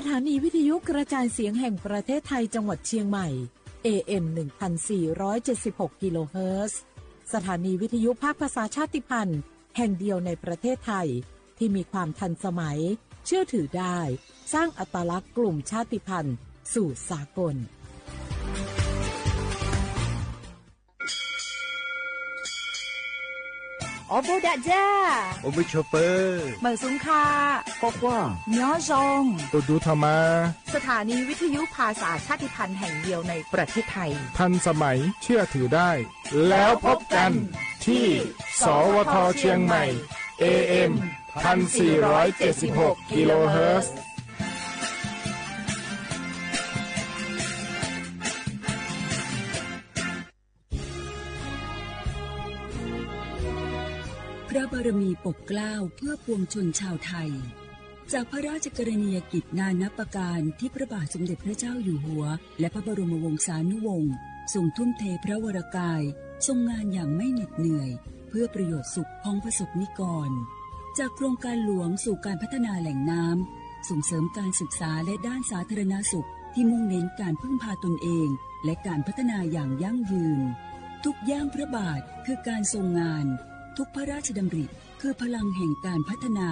สถานีวิทยุกระจายเสียงแห่งประเทศไทยจังหวัดเชียงใหม่ เอ เอ็ม หนึ่งพันสี่ร้อยเจ็ดสิบหก กิโลเฮิรตซ์ สถานีวิทยุภาคภาษาชาติพันธุ์แห่งเดียวในประเทศไทย ที่มีความทันสมัย เชื่อถือได้ สร้างอัตลักษณ์กลุ่มชาติพันธุ์สู่สากล Os bug dam ja, os bug chua pawg, mawm xub kha, quaj quaj, nyob zoo, tus dub tha mas. สถานีวิทยุภาษาชาติพันธุ์แห่งเดียวในประเทศไทย ทันสมัย เชื่อถือได้ แล้วพบกันที่ สวท เชียงใหม่ เอ เอ็ม พันสี่ร้อยเจ็ดสิบหก กิโลเฮิรตซ์ พระบารมีปกเกล้าเพื่อปวงชนชาวไทย จากพระราชกรณียกิจนานับประการที่พระบาทสมเด็จพระเจ้าอยู่หัว และพระบรมวงศานุวงศ์ทรงทุ่มเทพระวรกาย ทรงงานอย่างไม่เหน็ดเหนื่อย เพื่อประโยชน์สุขของประสบนิกร จากโครงการหลวงสู่การพัฒนาแหล่งน้ำ ส่งเสริมการศึกษาและด้านสาธารณสุขที่มุ่งเน้นการพึ่งพาตนเอง และการพัฒนาอย่างยั่งยืน ทุกย่างพระบาทคือการทรงงาน ทุกพระราชดำริคือพลังแห่งการพัฒนา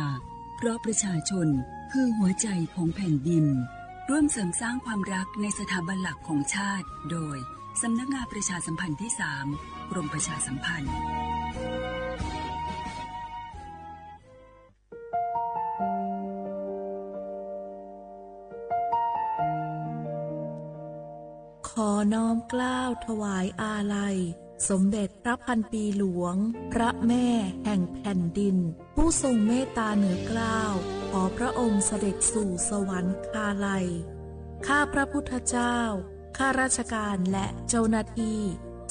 เพราะประชาชนคือหัวใจของแผ่นดิน ร่วมเสริมสร้างความรักในสถาบันหลักของชาติ โดย สำนักงานประชาสัมพันธ์ที่สาม กรมประชาสัมพันธ์ ขอน้อมเกล้าถวายอาลัย สมเด็จพระพันปีหลวง พระแม่แห่งแผ่นดิน ผู้ทรงเมตตาเหนือเกล้า ขอพระองค์เสด็จสู่สวรรคาลัย ข้าพระพุทธเจ้า ข้าราชการและเจ้าหน้าที่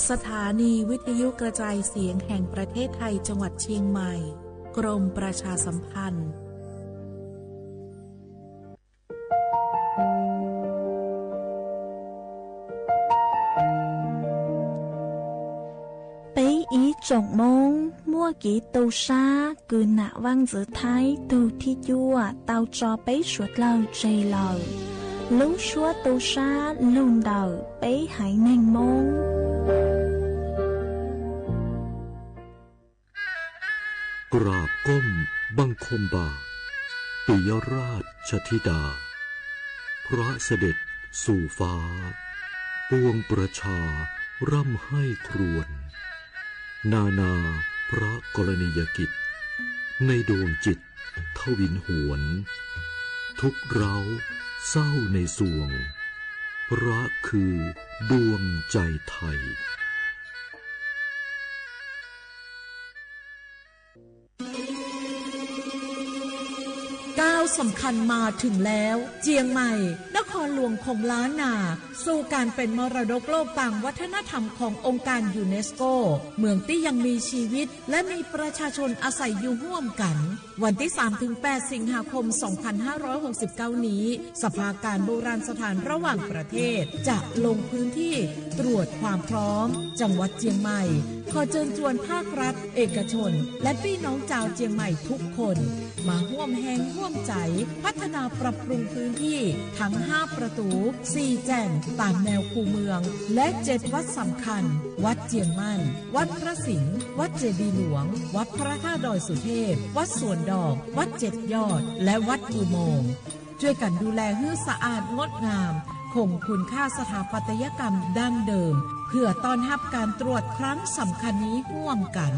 สถานีวิทยุกระจายเสียงแห่งประเทศไทยจังหวัดเชียงใหม่ กรมประชาสัมพันธ์ Peb ib tsoom Hmoob muaj kev tu sab kws nam Vaaj Ntxwv Thaib tug thib cuaj tau tso peb suav dlawg tseg lawm. Lub suab tu sab lug ntawm peb haiv neeg Hmoob. กราบก้มบังคมบาท ปิยราชธิดา พระเสด็จสู่ฟ้า ปวงประชาร่ำไห้ครวญ นานาพระกรณียกิจ ในดวงจิตทวินหวน ทุกข์เร้าเศร้าในสวง พระคือดวงใจไทย ก้าวสำคัญมาถึงแล้ว เจียงใหม่ นครหลวงของล้านนา สู่การเป็นมรดกโลกตามวัฒนธรรมขององค์การยูเนสโก เมืองที่ยังมีชีวิต และมีประชาชนอาศัยอยู่ร่วมกัน วันที่สามถึงแปด สิงหาคม สองพันห้าร้อยหกสิบเก้า นี้ สภาการโบราณสถานระหว่างประเทศ จะลงพื้นที่ตรวจความพร้อม จังหวัดเจียงใหม่ ขอเชิญชวนภาครัฐ เอกชน และพี่น้องชาวเจียงใหม่ทุกคน มาร่วมแฮงร่วมใจ พัฒนาปรับปรุงพื้นที่ทั้งห้าประตู สี่แจ่งตามแนวคูเมือง และเจ็ดวัดสำคัญ วัดเจียงมั่น วัดพระสิงห์ วัดเจดีย์หลวง วัดพระธาตุดอยสุเทพ วัดสวนดอก วัดเจ็ดยอด และวัดอุโมงค์ ช่วยกันดูแลหื้อสะอาดงดงาม คงคุณค่าสถาปัตยกรรมดั้งเดิม เพื่อต้อนรับการตรวจครั้งสำคัญนี้ร่วมกัน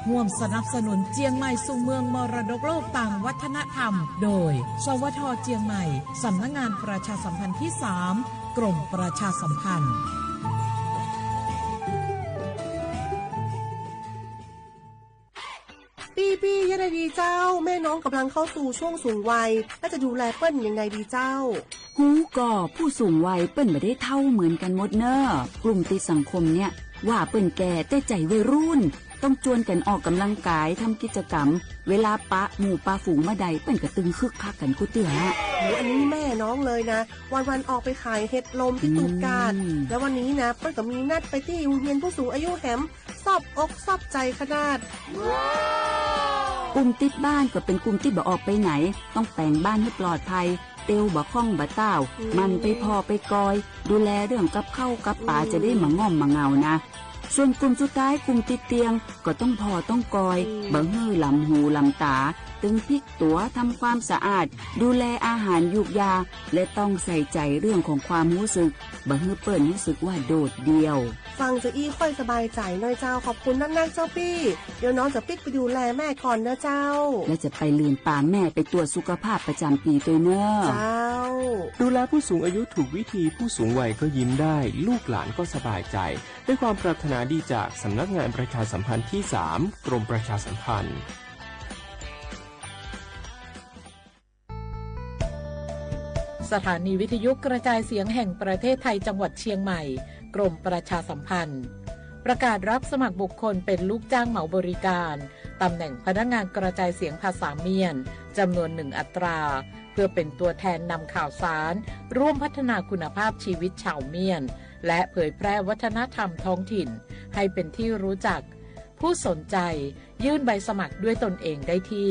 ร่วมสนับสนุนเจียงใหม่สู่เมืองมรดกโลกตามวัฒนธรรม โดย สวท เจียงใหม่ สำนักงานประชาสัมพันธ์ที่สาม กรมประชาสัมพันธ์ พี่ๆ ยังไงดีเจ้า แม่น้องกำลังเข้าสู่ช่วงสูงวัย แล้วจะดูแลเปิ้ลยังไงดีเจ้า Hu ko, phu sung vai pwm ma de thau mwn kan mot na. Klum ti sang khom nia, wa pwm ke te cai vai run, tong cuan kan ok kamlang kai, tham kij cam, เวลาปะหมู่ปะฝูง ma dai pwm ka tw khwb khab kan kuj twg ha. อันนี้แม่น้องเลยนะ วันๆ ออกไปขายเห็ดลมที่ตูบกาด แล้ววันนี้นะ เปิ้ลก็มีนัดไปที่โรงเรียนผู้สูงอายุแหม ซอบอกซอบใจขนาด Kum tij ban kom pes kum tij ba ok pes nai, tong pees ban hwv plot phais, เตียวบ่าข้องบ่าต้าว หมั่นไปผ่อไปกอย ดูแลเรื่องกับข้าวกับปลา จะได้มางอมมางาวนะ ส่วนกลุ่มสุดท้าย กลุ่มติดเตียง ก็ต้องผ่อต้องกอย บ่หื้อหลำหูหลำต๋า ตึงพลิกตั๋ว ทำความสะอาด ดูแลอาหารยูกยา และต้องใส่ใจเรื่องของความรู้สึก บ่หื้อเปิ้นรู้สึกว่าโดดเดี่ยว ฟังจาอี้ค่อยสบายใจหน่อยเจ้า ขอบคุณนักๆ เจ้าปี้ เดี๋ยวน้องจะปิ๊กไปดูแลแม่ก่อนนะเจ้า และจะไปลืมปาแม่ไปตรวจสุขภาพประจำปีด้วยเนอะ เจ้า ดูแลผู้สูงอายุถูกวิธี ผู้สูงวัยก็ยิ้มได้ ลูกหลานก็สบายใจ ด้วยความปรารถนาดีจากสำนักงานประชาสัมพันธ์ที่สาม กรมประชาสัมพันธ์ สถานีวิทยุกระจายเสียงแห่งประเทศไทยจังหวัดเชียงใหม่ กรมประชาสัมพันธ์ ประกาศรับสมัครบุคคลเป็นลูกจ้างเหมาบริการ ตำแหน่งพนักงานกระจายเสียงภาษาเมียน จำนวนหนึ่งอัตรา เพื่อเป็นตัวแทนนำข่าวสาร ร่วมพัฒนาคุณภาพชีวิตชาวเมียน และเผยแพร่วัฒนธรรมท้องถิ่น ให้เป็นที่รู้จัก ผู้สนใจ ยื่นใบสมัครด้วยตนเองได้ที่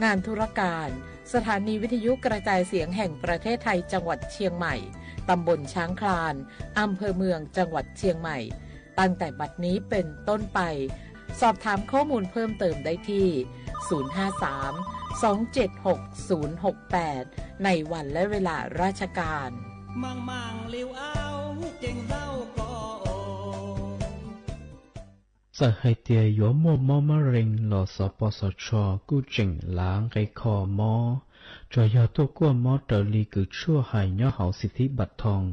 งานธุรการ สถานีวิทยุกระจายเสียงแห่งประเทศไทยจังหวัดเชียงใหม่ ตำบลช้างคลาน อำเภอเมือง จังหวัดเชียงใหม่ ตั้งแต่บัดนี้เป็นต้นไป สอบถามข้อมูลเพิ่มเติมได้ที่ ศูนย์ห้าสาม สองเจ็ดหก ศูนย์หกแปด ในวันและเวลาราชการ Txawm hais tias yuav muaj mob mab rees los xov pos xov tshos kuj tseem lav nqe kho mob, tsuas yog tuaj kuaj mob raws li kws tshuaj hais nyob hauv xim thib npam thoo,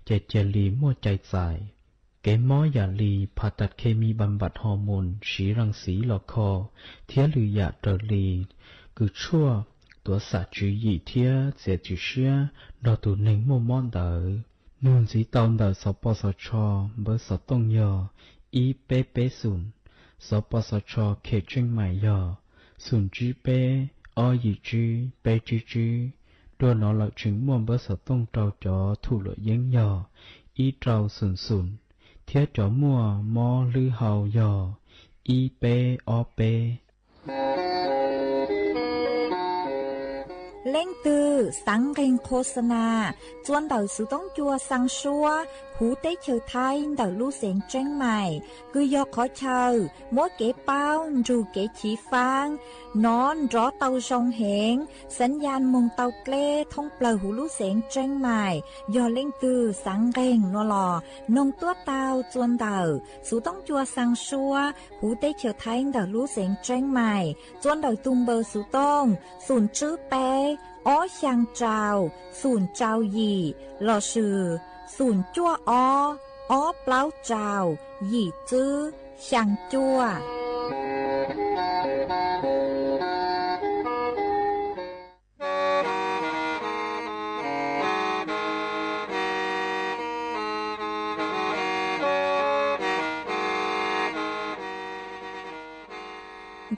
ces cia li muaj cai txais. Kev mob yam li phas tas khe mi npa npam hos moos siv ras xiv los kho, thiab lwm yam raws li kws tshuaj tuav xam tswv yim thiab txiav txim siab nrog tus neeg muaj mob ntawd. Nug ntxiv tau ntawm xov pos xov tshos npawb xov tooj yog ib peb peb xoom, xov pos xov tshos khem tseej maim yog xoom tsib peb ob yim tsib peb tsib tsib. Dua no lawm tseem muaj npawb xov tooj rau cov thum luam yeeb yog ib rau xoom xoom, thiab cov muaj mob hlwb hau yog ib peb ob peb. Leej twg xaav nqeeg qhua xa nas txua ntawm xuv toob cua xaa suab huv teb chaws Thaib ntawm lub xeev Tseeb Maim, kws yog qhov chaw muab kev paub nrug kev chiv faab nov nrov tau zoo heev, xaav yaj moog tau dleb thoob plawg huv lub xeev Tseeb Maim. Yog leej twg xaav nqeeg nuav los noog tuab tau txua ntawm xuv toob cua xaa suab huv teb chaws Thaib ntawm lub xeev Tseeb Maim txua ntawm tug npawb xuv tooj xoom tsib peb ob xyaa rau xoom rau yim lossis xoom cuaj ob ob plaub rau yim tsib xyaa cuaj.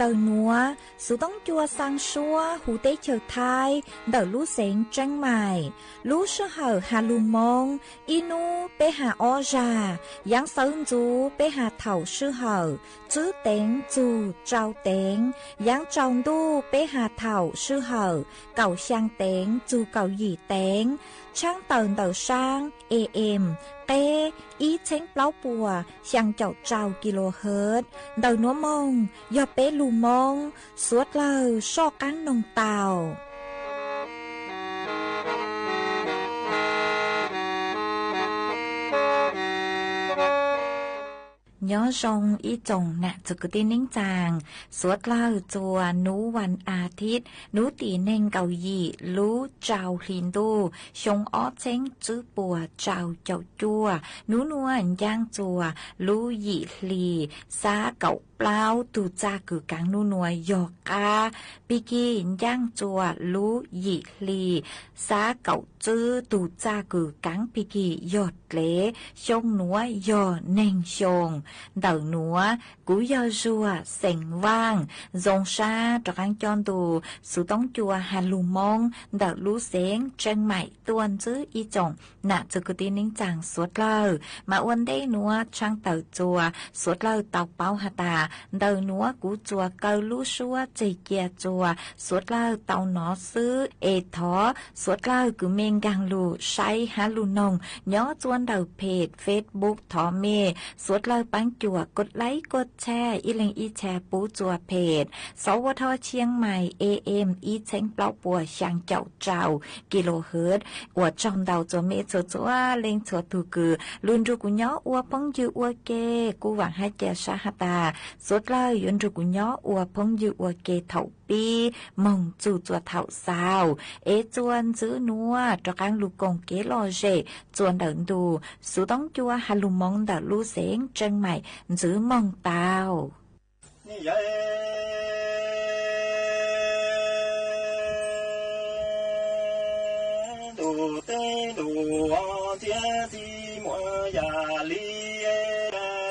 Ntawm nuav, xuv toob cua xaa suab huv teb chaws Thaib ntawm lub xeev Tseeb Maim, lub sij hawm has lug Moob, ib nub peb has ob zag, yaav xawv ntxuv peb has thaum sij hawm tsib teev txug rau teev, yaav rau ntuj peb has thaum sij hawm kaum xyaa teev txug kaum yim teev, tshaab tawm ntawm saab A M qeb ib txheeb plaub puas xyaa caum rau kilohertz. Ntawm nuav moog yog peb lug Moob, suav dlawg soj qaab noog tau. Nyob zoo ib tsoom nam txwv kwv tij neej tsaa, suav dlawg txua nub vas a thib nub tim neeg nkaum yim lub rau hli ntuj xyoo ob txheeb tsib puas rau caum cuaj. Nub nuav ncaaj txua lub yim hli xab kaum plaub, tug txaj kws kaav nub nuav yog qaab. Pig kig ncaaj txua lub yim hli xab kaum tsib, tug txaj kws kaav pig kig yog dlev, xyoo nuav yog neeg xyoo. Ntawm nuav kuv yog Zuag xeem Vaaj, zoo sab rov qaab coj ntu xuv toob cua has lug Moob ntawm lub xeev Tseeb Maim tuaj ntsib ib tsoom nam txwv kwv tij neej tsaa suav dlawg. Mas ua ntej nuav tshaab tawm txua suav dlawg tau paub has tas, Ntawm nuav kuv tsuas kaw lub suab tseg cia txuas suav dlawg tau nov xwb, es thov suav dlawg kws mej nkaag lug saib hab lug noog nyob txuas ntawm phem Facebook, thov mej suav dlawg paab cuam koj laib koj tshaj ib leeg ib txha pub txuas phem Sawv Ua Thoj Tshiab Mais A M ib txheeb plaub puas xyaa caum rau kilohertz. Ua tsaug ntau txuas mej txhua txhua leej txhua tug kws lug nrug kuv nyob ua phooj ywg ua ke. Kuv vaam hab ca sab has tas suav dlawg yuav nrug kuv nyob ua phooj ywg ua ke thaum pib moog txug txuas thaum xaus, es txuas ntxiv nuav rov qaab lug koom kev lom zem txuas ntawm ntu xuv toob cua has lug moov ntawm lub xeev Tsheeb Mais ntxiv moog tau. Ntuj teb ntuj ntxhiab ntxhi muaj yam li,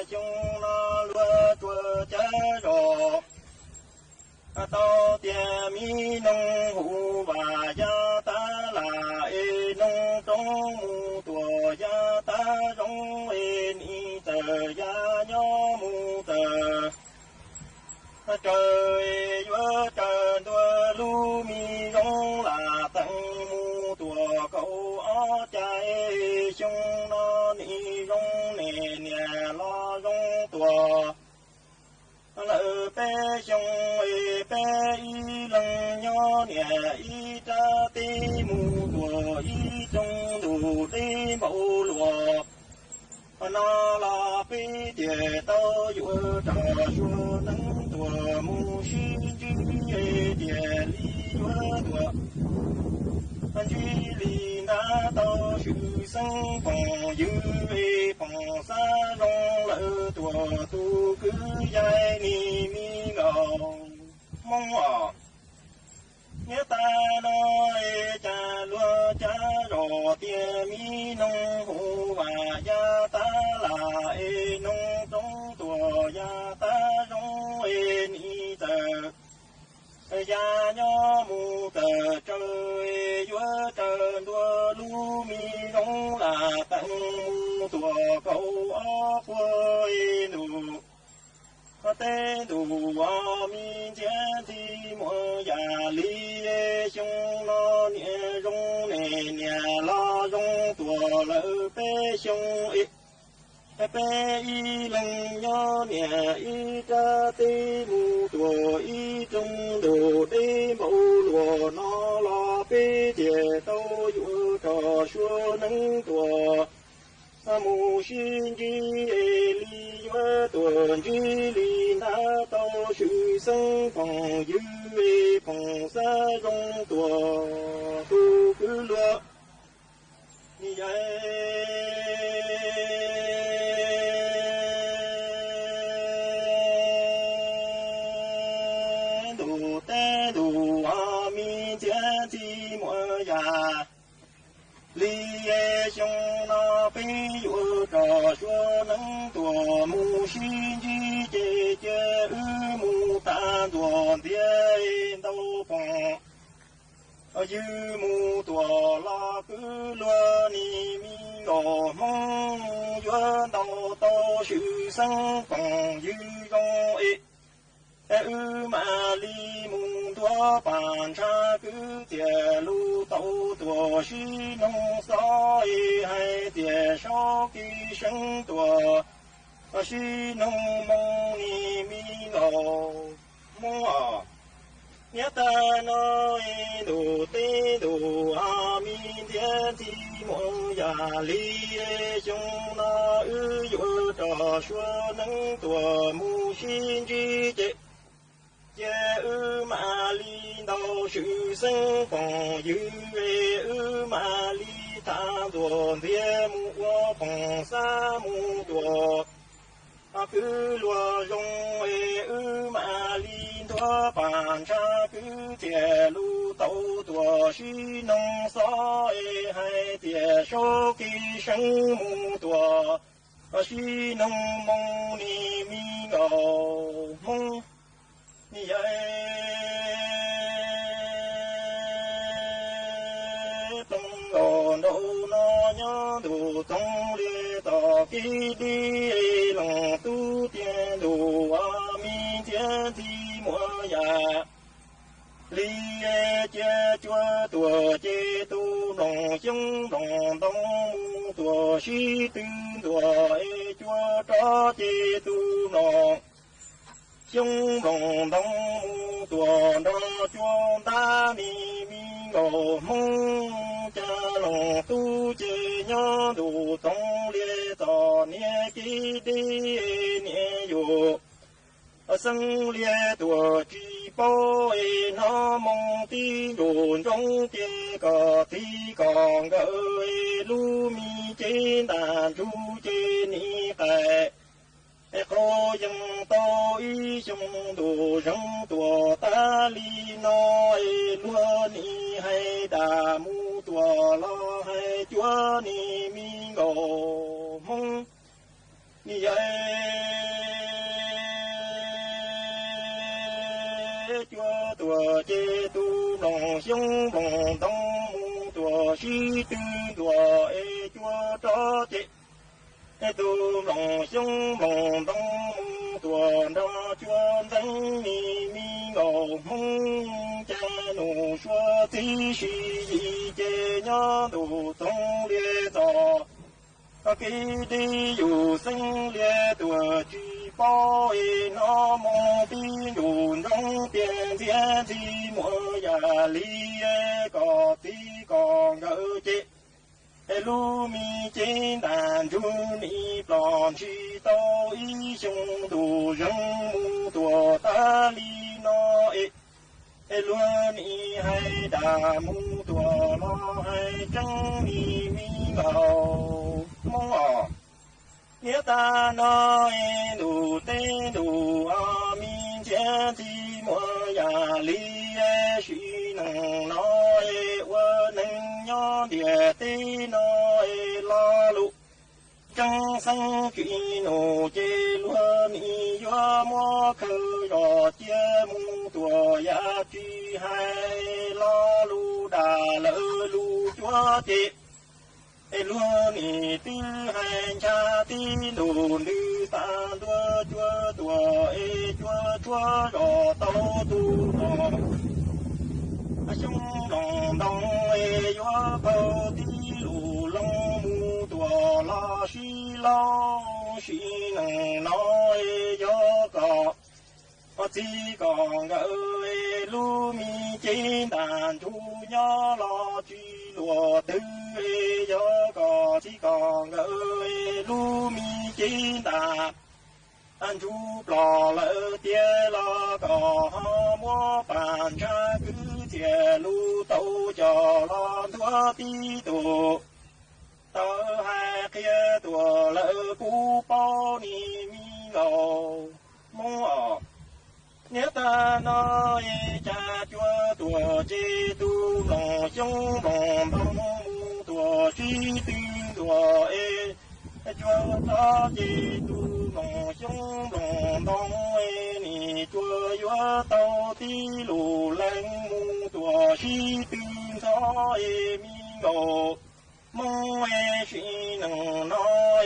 xyoo no luag tuaj cav zog tau tias mi noog hu vas yaj tab lam es noog roob mus tuam yaj tab zoo es nim txawm yaj nyob mus txawm raws es yuav raws ntua lub mi zoo lam teem mus tuam kaum ob cai. Xyoo no nim zoo ne niam los zoo tuam lawm peb xyoo es peb ib leeg nyob niam ib rab teb mus tuam ib rooj ntuj teb npaum luaj no los peb tias tau yuav rau sua neeb tuam mus sib ntsib es tias li yuav tuam ntsib li ntawd tau swm xeeb phooj ywg es phooj xab zoo lawm tuam tus kwv yaj nim mi nkaus Hmoob os. Niam tais no es cas luag cav zog tias mi noog hu vas yaj tab lam es noog roob tuam yaj tab zoo es nim txawm yaj nyob mus txawm raws es yuav raws ntua lub mi zoo lam teem mus tuam kaum ob puag ntuj teb ntuj mi ntxhiab ntxhi muaj yam li. Xyoo no niam zoo ne niam los zoo tuam lawm peb xyoo es peb ib leeg nyob niam ib rab teb mus tuam ib rooj ntuj teb npaum luaj no los peb tias tau yuav rau sua neeb tuam mus sib ntsib es li yuav tuam ntsib li ntawd tau swm xeeb phooj ywg es phooj xab zoo tuam tus kwv luag ntuj teb ntuj mi ntxhiab ntxhi muaj yam li. Xyoo no peb yuav rau sua neeb tuam mus sib ntsib ces cia wb mus tag ntxuag ntxiag ntau phooj ywg mus tuam los kwv luag nim mi nkaus Hmoob yuav ntau tau swm xeeb phooj ywg zoo es wb mam li mus ntuav pas ntshav kwv txiav lug tau tuam sib noog xob es hais tias saub kis seeb tuam sib noog moo nim mi nkaus Hmoob os. Niam tais no ntuj teb ntuj mi ntxhiab ntxhi muaj yam li. Xyoo no wb yuav rau sua neeb tuam mus sib ntsib ces cia wb mam li ntau swm xeeb phooj ywg es wb mam li tag ntxuag ntxiag mus ua phooj xab mus tuam kwv luag zoo es wb mam li ntuav pas ntshav kwv txiav lug tau tuam sib noog xob es hais tias saub kis seeb mus tuam sib noog moo nim mi nkaus Hmoob. Yawg ploog nkaus nraum no nyob ntuj txoov li tom kib dib loos tub tiag ntuj ua mi Ces tus mloog xyoob mloog ntoo mus tuam sib tw ntuas es cua rov ces tus mloog xyoob mloog ntoo mus tuam nrog cua ntab ni me nkaus Hmoob. Cas loos tub ces nyob ntuj txoov lias txom niag kev deb niag yus xeeb lias tuam tsis paub es hnov moo tib ntus ntsoov ces kom txiv kom nkawm es lub me cev ntaj ntsug ces nim qais es qhov yeej tau ib xyoos ntuj zeeg tuam tas li no es luag nim hais tas mus tuam los hais cuav nim me nkaus Hmoob. Nim yog cuav tuam ces tus mloog xyoob mloog ntoo mus tuam sib tw ntuas es cua rov ces tus mloog xyoob mloog ntoo mus tuam nrog cua ntxeev nim me nkaus Hmoob. Cas nus sua txiv si yim ces nyob ntuj txoov lias txom kev deb yus xeeb lias tuam tsis paub es hnov moo tib ntus ntsoov tias ntxhiab ntxhi muaj yam li kom txiv kom nkawm ces es lub me cev ntaj ntsug nim ploj ntshis tau ib xyoos ntuj zeeg mus tuam tas li no es es luag nim hais tas mus tuam los hais tseeb nim me nkaus Hmoob os. Niaj tag no es ntuj teb ntuj os, me ntxhiab ntxhi muaj yam li sim neej no es ua neeg nyob ntiaj teb no es lo lus tseeb xeeb tsis nus ces luag nim yuav muab khawb zog cia mus tuam yam tsis hais lo lus dag lawv lus cuav ces es luag nim twb hais ncha tib ntus ntws tas ntua cua tuam es cua tshuab zos tau tus no xyoob mloog ntoo es yuav qaug tib lus loo mus tuam los sib laug sim neej no es yog kom txiv kom nkawm es lub me cev ntaj ntsug nyob los tsis luaj twg es yog kom txiv kom nkawm es lub me cev ntaj ntsug ploj lawm tiag los kom ho muab pam ntshav kwv txiaj lus tau coj los ntuas tib tug tawv hais qhia tuam lawm kuv paub nim me nkaus Hmoob os. Niaj tag no es cas cua tuam ces tus mloog xyoob mloog ntoo mus tuam sib tw ntuas es cua txob ces tus mloog xyoob mloog ntoo es nim cua yuav tau tib lus leej mus tuam sib tw ntxhov es me nkaus Hmoob es sim neej no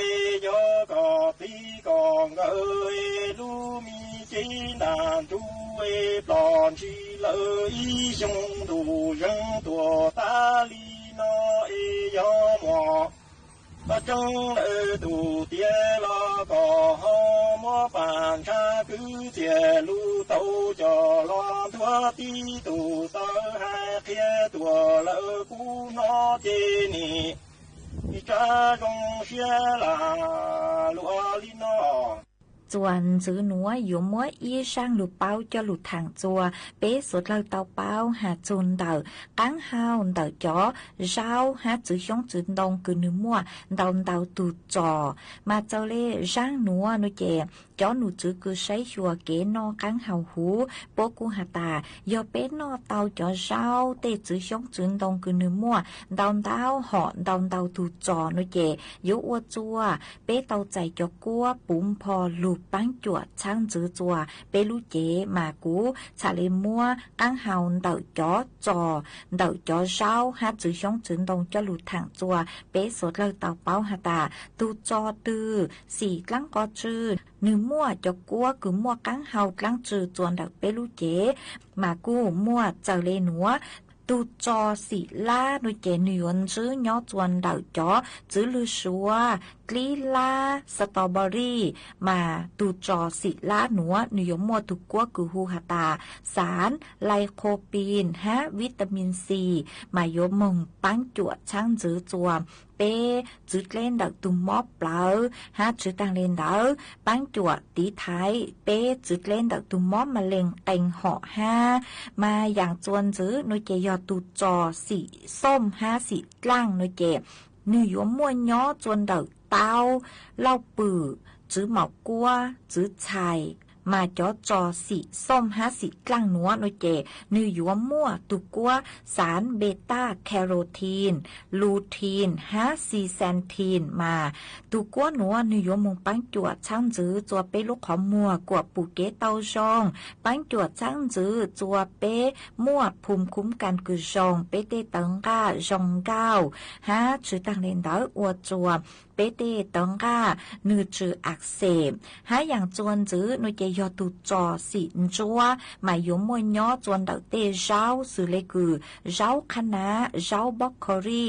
es yog kom txiv kom nkawm es lub me cev ntaj ntsug es ploj ntshis lawm ib xyoos ntuj zeeg tuam tas li no es yog muaj tseeb lawm tus tiag los kom ho muab pam ntshav kwv txiaj lus tau coj los ntuas tib tug tawv hais qhia tuam lawm kuv hnov ces nim tsa zoo siab lam luag li no. Txuas ntxiv nuav yuav muab ib zaaj lug paub coj lug thaam txuas peb suav dlawg tau paub has txug ntawm qaab hau ntawm cov zaub hab txwv xyoob txwv ntoo kws nwg muaj ntau ntau tug txos. Mas txawm le zaaj nuav nuav ces cov num txwv kws saib xyuas kev noj qaab hau huv puab kuj has tas yog peb noj tau cov zaub tej txwv xyoob txwv ntoo kws nwg muaj ntau ntau hom ntau ntau tug txos nuav ces yuav ua txuas peb tau txais cov kuab puv npho lug paab cuam txhaab ntxwv txuas peb lub cev. Mas kuv txhad le muab qaab hau ntawm cov txos ntawm cov zaub hab txwv xyoob txwv ntoo coj lug thaam txuas peb suav dlawg tau paub has tas tug txos twg xim dlaab qhov twg, nwg muaj cov kuab kws muaj qaab hau dlaab tsi txuas ntawm peb lub cev. Mas kuj muaj txawm le nuav Tus tso xim lab no ces nws yuav ntswb nyob txua ntawm cov txwv lwg suav, dlib lab, strawberry, mas tus tso xim lab nuav nws yuav muaj tus kuab kws hu has tas xav lycopene hab vitamin C, mas yuav moog paab cuam txhaab ntxwv txua peb txwv dleb ntawm tug mob plawv hab tswv taag le ntawd paab cuam tiv thaiv peb txwv dleb ntawm tug mob ma lees qee hom hab. Mas yaam txua ntxwv no ces yog tus tso xim xooj hab xim dlaaj no ces nwg yuav muaj nyob txua ntawm taub, lauj pwm, txwv maum kuab, txwv txhais. Mas cov tso xim xooj hab xim dlaaj nuav no ces nwg yuav muaj tug kuab xav beta carotene, lutein hab zeaxanthin. Mas tug kuab nuav nwg yuav moog paab cuam txhaab ntxwv txua peb lub qhov muag kuam pum kev tau zoo, paab cuam txhaab ntxwv txua peb muaj phum khuv kas kws zoo, peb tej tawv nqaj zoo nkauj hab tswv taag le ntawd ua txua peb tej tawv nqaj nwg tsw ak xeem. Hab yaam txua ntxwv no ces yog tug tso xim ntsuab, mas yuav muaj nyob txua ntawm tej zaub xws le kws zaub qhab nav, zaub broccoli,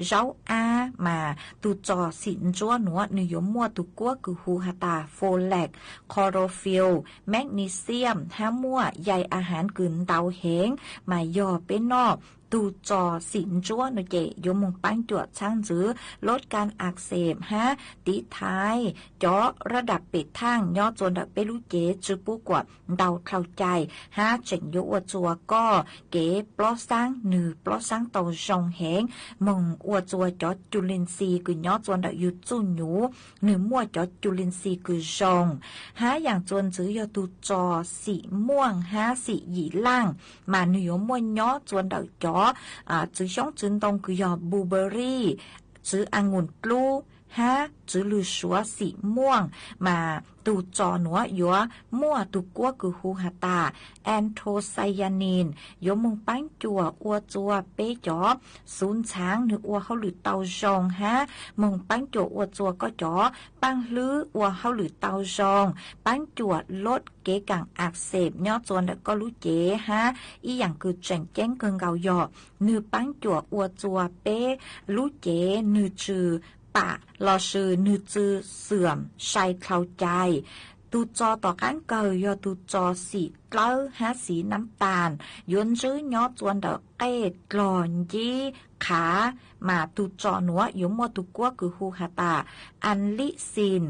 zaub ab. Mas tug tso xim ntsuab nuav nwg yuav muaj tug kuab kws hu has tas folate, chlorophyll, magnesium hab muaj yai a hav kws ntau heev, mas yog peb noj tug tso xim ntsuab no ces yuav moog paab cuam txhaab ntxwv lub kas ak xeem hab tiv thaiv cov rab dam pem thaaj nyob txua ntawm peb lub cev tsw pub kuam ntau dlhau cai, hab tseem yuav ua txua koj kev plob xaab nwg plob xaab tau zoo heev, moog ua txua cov cu lin xi kws nyob txua ntawm yug txuj nyuv nwg muaj cov cu lin xi kws zoo. Hab yaam txua ntxwv yog tug tso xim muaj hab xim yim laaj, mas nwg yuav muaj nyob txua ntawm cov txwv xyoob txwv ntoo kws yog blueberry, txwv a nkus dlub hab txwv lwg suav xim muaj. Mas tug tso nuav yuav muaj tug kuab kws hu has tas anthocyanin, yuav moog paab cuam ua txua peb cov xuv ntxhaav nwg ua hauj lwm tau zoo hab moog paab cuam ua txua koj cov paaj hlwb ua hauj lwm tau zoo, paab cuam lub kev kaam ak xeem nyob txua ntawm koj lub cev hab ib yaam kws tseem ceeb kawg nkaus yog nwg paab cuam ua txua peb lub cev nwg tsw pam lossis nwg tsw xuam sai dlhau cai. Tug tso tom qaab kawg yog tug tso xim dlawb hab xim nab tas, yuav ntswb nyob txua ntawm qej dlog ncib qhav, mas tug tso nuav yuav muaj tug kuab kws hu has tas allicin,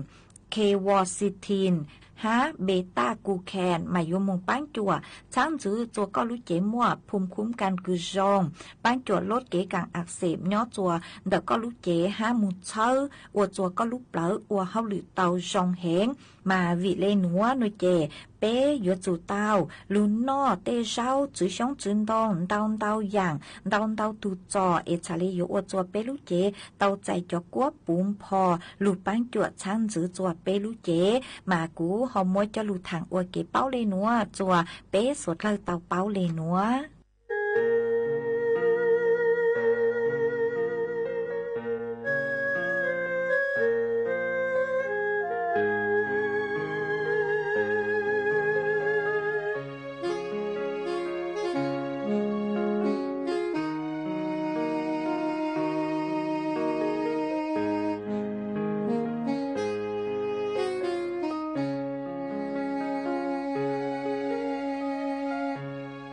quercetin hab beta glucan, mas yuav moog paab cuam txhaab ntxwv txua koj lub cev muaj phum khuv kas kws zoo, paab cuam lub kev kaam ak xeem nyob txua ntawm koj lub cev hab moog txhawb ua txua koj lub plawv ua hauj lwm tau zoo heev. Mas vim le nuav nuav ces peb yuav tsum tau lug noj tej zaub txwv xyoob txwv ntoo ntau ntau yaam, ntau ntau tug tso es txhad le yuav ua txua peb lub cev tau txais cov kuab puv npho lug paab cuam txhaab ntxwv txua peb lub cev. Mas kuv ho muab coj lug thaam ua kev paub le nuav txua peb suav dlawg tau paub le nuav.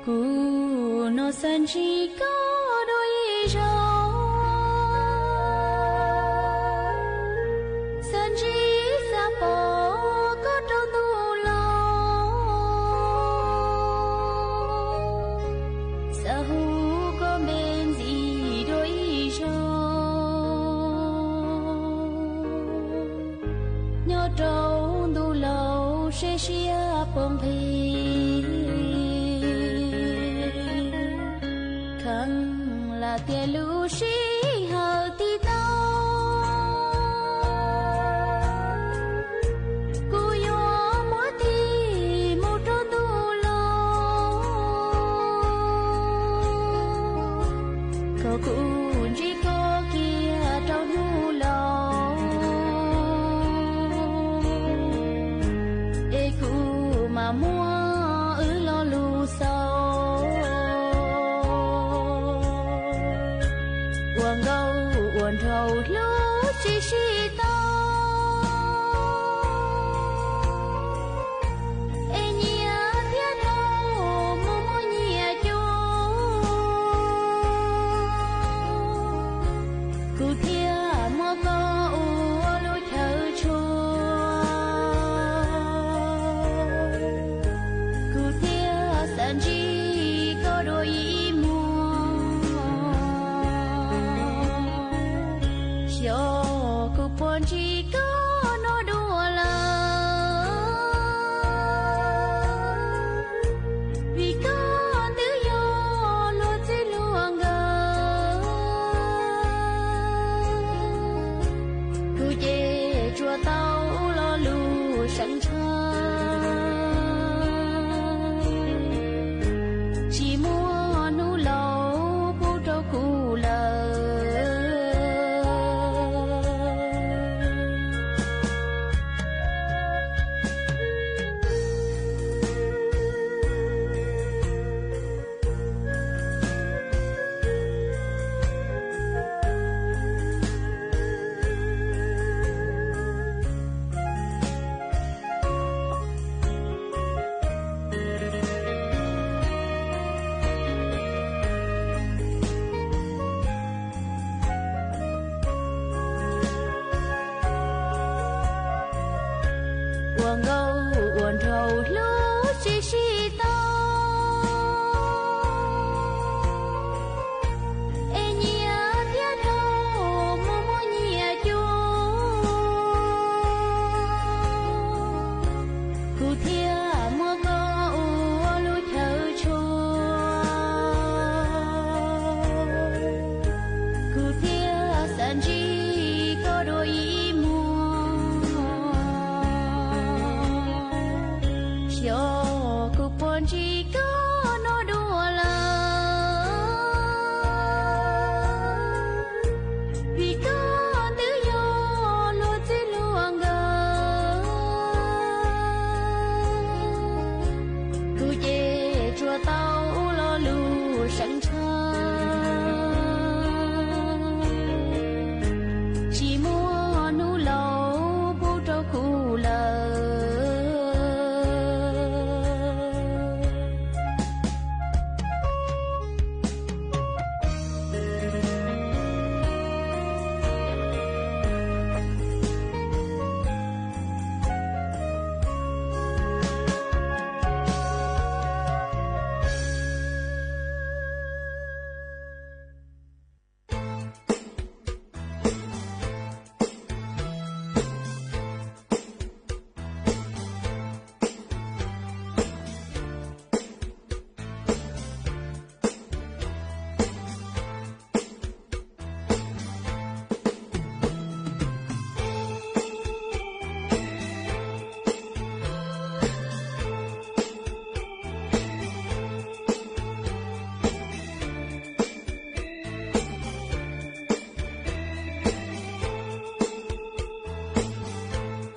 Kuv no xav ntsib koj dua ib zaug, xav ntsib xav pom koj rau ntuj laug, xav hu koj npe ntxiv dua ib zaug. Nyob rau ntuj laug seb siab puas nqig, kheev lam tias lub sij hawm tiv tau, kuv yuav muab tig mus rau ntuj laug, kom kuv ntsib koj kiag rau ntuj laug, es kuv mam muab tib si tau, es nyias thiaj dhau mus muaj nyias cua. Kuv thiaj muab koj ua lub chaw tshua, kuv thiaj xav ntsib koj dua ib muag. Xyov kuv puas ntsib koj no dua lawm, vim koj twb yog luag txij luag nkawm. Kuv ces tsuas tau lo lus seev ntshaw, tsis muaj hnub laus pub rau kuv lawm. Ua nkauj ua nraug hlub sib sib tau, es nyias thiaj dhau mus muaj nyias cua. Kuv thiaj muab koj ua lub chaw tshua, kuv thiaj xav ntsib koj dua ib muag. Xyov kuv puas ntsib koj no dua lawm, vim koj twb yog luag txij luag nkawm. Kuv ces tsuas tau lo lus seev ntshaw, tsis muaj hnub laus pub rau kuv lawm.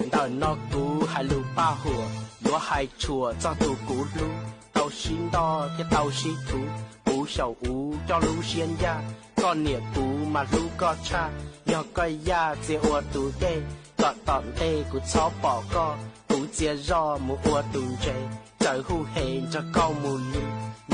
Ntawm no kuv hais lus paj huam, yuav hais tshuam txog tus kuv hlub, tau sib nto thiab tau sib thuv, puv xyaum uv coj lub siab ncaj, koj niam kuv mas hlub koj tshaj, yog koj yaj txia ua tus dej, kom tom ntej kuv txhob pom koj, kuv txia zoj mus ua tus ntses, txawm hu hes nrog koj mus li,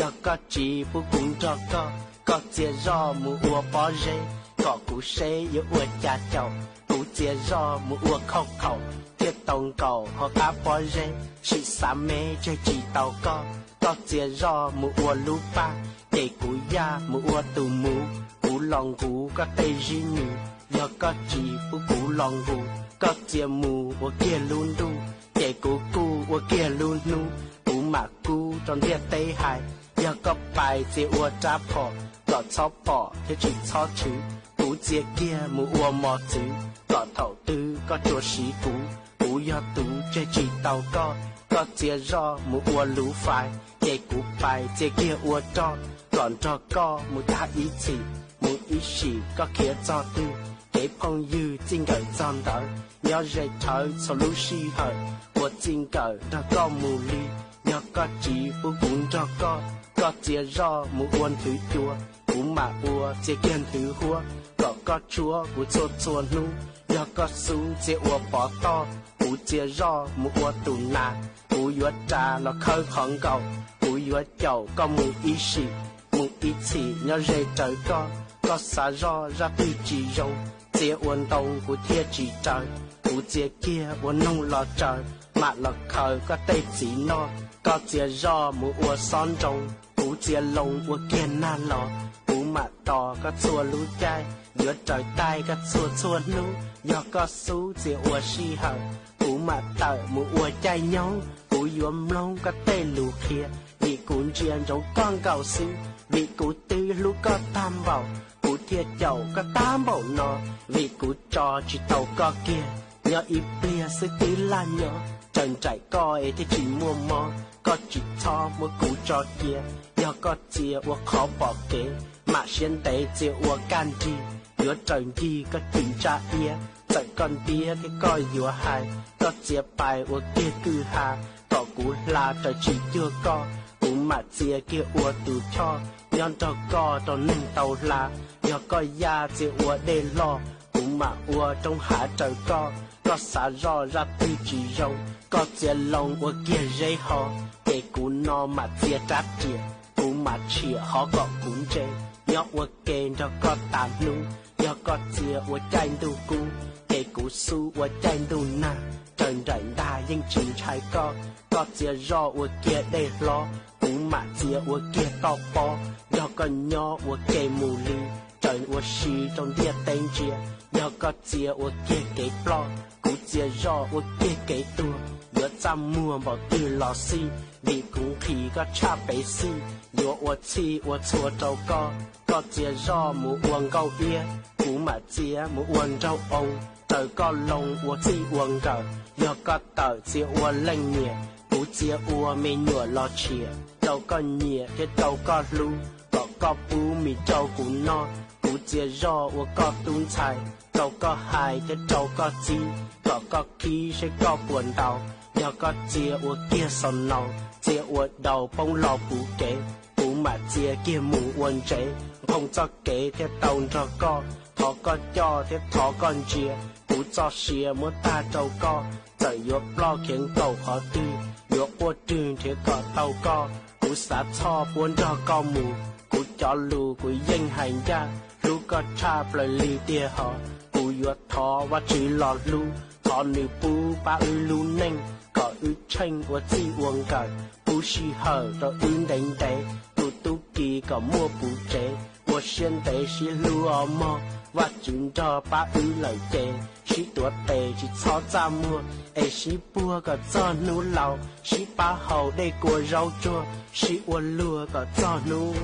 yog koj tsis pub kuv nrog koj, koj txia zoj mus ua pob zeb, kom kuv seb yuav ua cas caum, kuv txia zoj mus ua khauj khaum, thiaj tau nkaum hauv qab pob zeb, sim xav me tseg tsis tau koj, koj txia zoj mus ua lub paj, ces kuv yaj mus ua tus muv, kuv los nqus koj tej zib nws, yog koj tsis pub kuv los nqus, koj txia mus ua kiag lub ntuj, ces kuv kuj ua kiag lub hnub, kuv mam kub rau ntiaj teb hais, yog koj pais txia ua rab phom, kom txhob pom thiab tsis txhob tshwm, kuv txia kiag mus ua mos txwv, kom thaum twg koj tsuas siv kuv, kuv yog tus tseg tsis tau koj, koj txia zoj mus ua luv fais, ces kuv pais txia kiag ua roj, kom nrog koj mus tag ib txhis, mus ib sim koj khiav txog twg, kev phooj ywg txij nkawm txog ntawd, nyob ze rhawv txhua lub sij hawm, ua txij nkawm nrog koj mus li, yog koj tsis pub kuv nrog koj, koj txia zoj mus ua nthwv cua, kuv mam ua txia kiag nthwv huab, kom koj tshuab kuv txhua txhua hnub, Yog koj xub txia ua pov toj, kuv txia zoj mus ua tus nas. Kuv yuav ras los khawb qhov nkaus, kuv yuav caum koj mus ib sim, mus ib txhis nyob ze raws koj. Koj xav zoj zaj twg tsis zoo, txia ua ntoo kuv thiaj tsis raws. Kuv txia kiag ua noog los tsaws, mam los khaws koj tej txiv noj. Koj txia zoj mus ua xob nroo, kuv txia loo ua kiag nag los. Kuv mam tos koj txhua lub caij, yuav raws taij koj txhua txhua hnub. Yog koj xub txia ua sij hawm, kuv mam tawm mus ua caij nyoog. Kuv yuav mloog koj tej lus qhia, vim kuv ntsia ntsoov koj nkaus xwb. Vim kuv twb hlub koj tag npaum, kuv thiaj caum koj tag npaum no. Vim kuv tso tsis tau koj kiag, nyob ib pliag xwb twb laj nyob. Raws nraim koj es thiaj tsis muaj mob, koj tsis txhob muab kuv tso cia. Yog koj txia ua qhov pom kev, mam siab ntev txia ua kaj nrig. Yuav raws ncig koj cim ntsa iab, txawm koj ntiab thiab koj yuav hais, koj txia pais ua kiag kwj ha, kom kuv hla raws tsis cuag koj. Kuv mam txia kiag ua tus choj, nyob nrog koj rau neeg tau hla. Yog koj yaj txia ua dej loj, kuv mam ua roob hav raws koj. Koj xav zoj zaj twg tsis zoo, koj txia loo ua kiag zeb ho, ces kuv no mam txia rab riam. Kuv mam tshiam hov kom kuv ntse, nyob ua ke nrog koj tas hnub. Yog koj txia ua caij ntuj kub, ces kuv xub ua caij ntuj nag. Raws nraim ntag yeej tsis ntshai koj, koj txia zoj ua kiag dej hlob, kuv mam txia ua kiag toj pob. Nrog koj nyob ua ke mus li, raws ua si rau ntiaj teb ntsia. Yog koj txia ua kiag kev ploj, kuv txia zoj ua kiag kev tuag. Yuav txaj muag npaum twg los xij, vim kuv nqhis koj tshaj pev xij. Yuav ua txhij ua txhua rau koj, koj txia zoj mus ua nkauj iab, kuv mam txia mus ua nraug oo. Raws koj loo ua txij ua nkawm, yog koj tawm txia ua leej niam, kuv txia ua me nyuam los tshiam. Rau koj nyiam thiab rau koj hlub, kom koj pub mis rau kuv noj. Kuv txia zoj ua koj tub ntxhais, rau koj hais thiab rau koj txib, kom koj khib seb koj puas ntaus. Yog koj txia ua kiag xaus naus, txia ua daus poob los puv kev, kuv mam txia kiag mus ua ntsev. Nphoo txoj kev thiaj tau nrog koj, thov koj coj thiab thov koj ntsia. Kuv txoj sia muab tag rau koj, txawm yuav ploj khiav nkaum qhov twg, yuav quaj rwg nrhiav kom tau koj. Kuv xav txhoj puab nrog koj mus, kuv cov lus kuv yeej hais ncaj. Hlub koj tshaj plaws li tiag hos, kuv yuav thov Vajtswv los hlub, thov nws pub pab wb lub neej, kom wb tsheej ua txij ua nkawm, pub sij hawm rau wb ntev ntev. Tus tub ki kom muaj puv tsev, ua siab ntev sib hlub os mog, Vajtswv nrog pab wb lawm ces. Sib tuav tes tsis txhob txaj muag, es sib puag kom txog hnub laus, sib pab haus dej kua zaub tsuag, sib ua luag kom txog hnub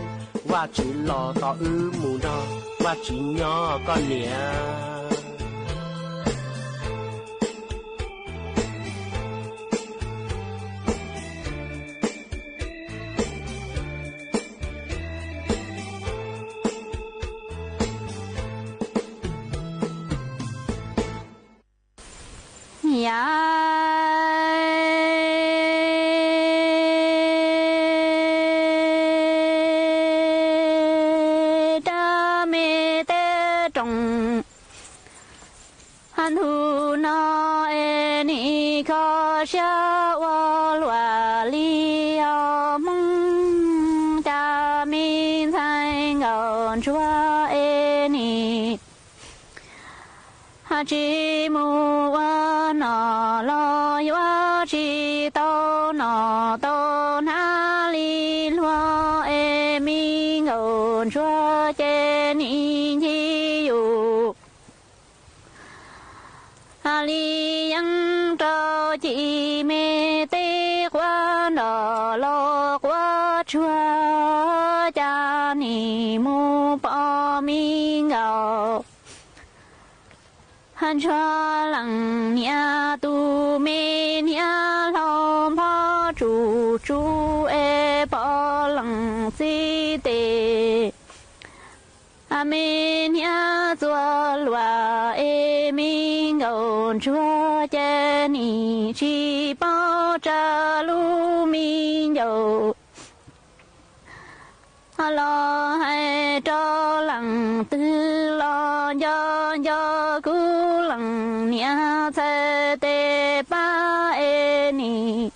Vajtswv los tos wb mus nrog Vajtswv nyob koj niam. Yav dab me teb roos, ntu no es nim kho siab ua luam li os Hmoob, cas me ntxhais nkauj ntsuag es nim tsis mus ua nom los yuav tsis tau nom tau hnab li luag es me nkauj ntsuag ces nim ncig yus li yeeb rau ci me teb quav nroj los quav tsuag, cas nim mus pom me nkauj ntsuag leej niam tus me niam hlau nphob tsuj tsuj es pom leej txiv tes. Me niam txuas luag es me nkauj ntsuag ces nim tsis paub tsa lub me ncaus los hais rau leej twg los nco nco kuv leej niam txhais tes pab es nim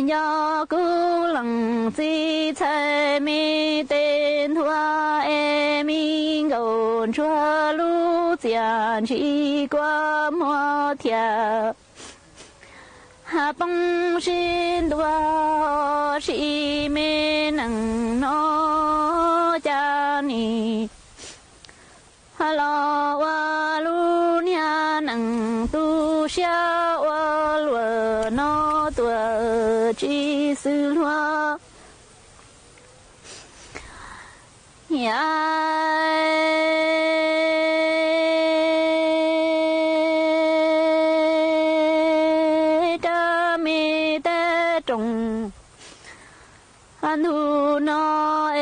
nco kuv leej txiv txhais me tes ntuag es me nkauj ntsuag lub txiaj ntsim kua muag thiab. Has poob sib ntuag sib me neej no cas nim los ua lub niag neej tu siab ua luaj no tuaj tsis xws luag. Yam rab me teb rooj ntu no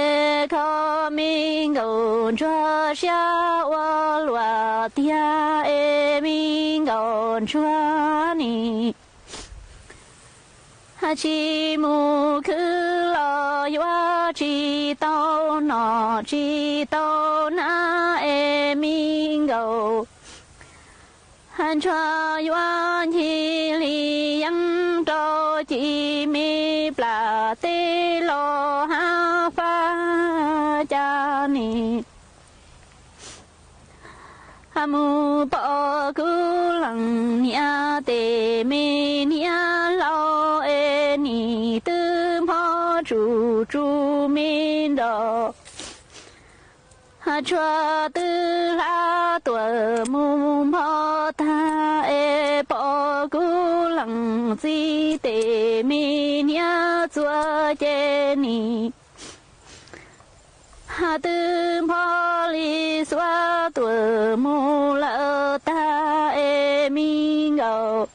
es kho me nkauj ntsuag siab ua luaj tiag es me nkauj ntsuag nim tsis mus khwv los yuav tsis tau noj tsis tau hnav es me nkauj ntsuag yuav ncig li yeeb rau ci me plas teb los hab fab cas nim mus pom kuv leej niam tes me niam laus es nim twb npog tsuj tsuj me nroj tshuaj twb hlab tuaj mus npog tag es pom kuv leej txiv tes me niam txuas ces nim twb npog li xuav tuaj mus lawm tag es me nkauj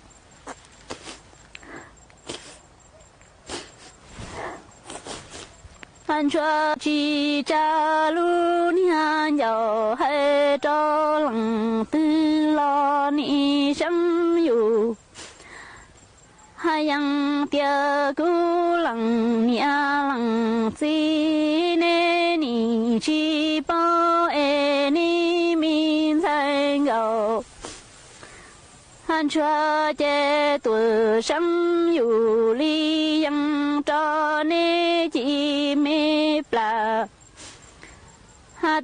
ntsuag tsis tsa lub niag ncauj hais rau leej twg los nim seeb yus. Hais yees tias kuv leej niam leej txiv nej nim tsis paub es nej me ntxhais nkauj ntsuag ces tuaj seeb yus li yees rau nej ci me plas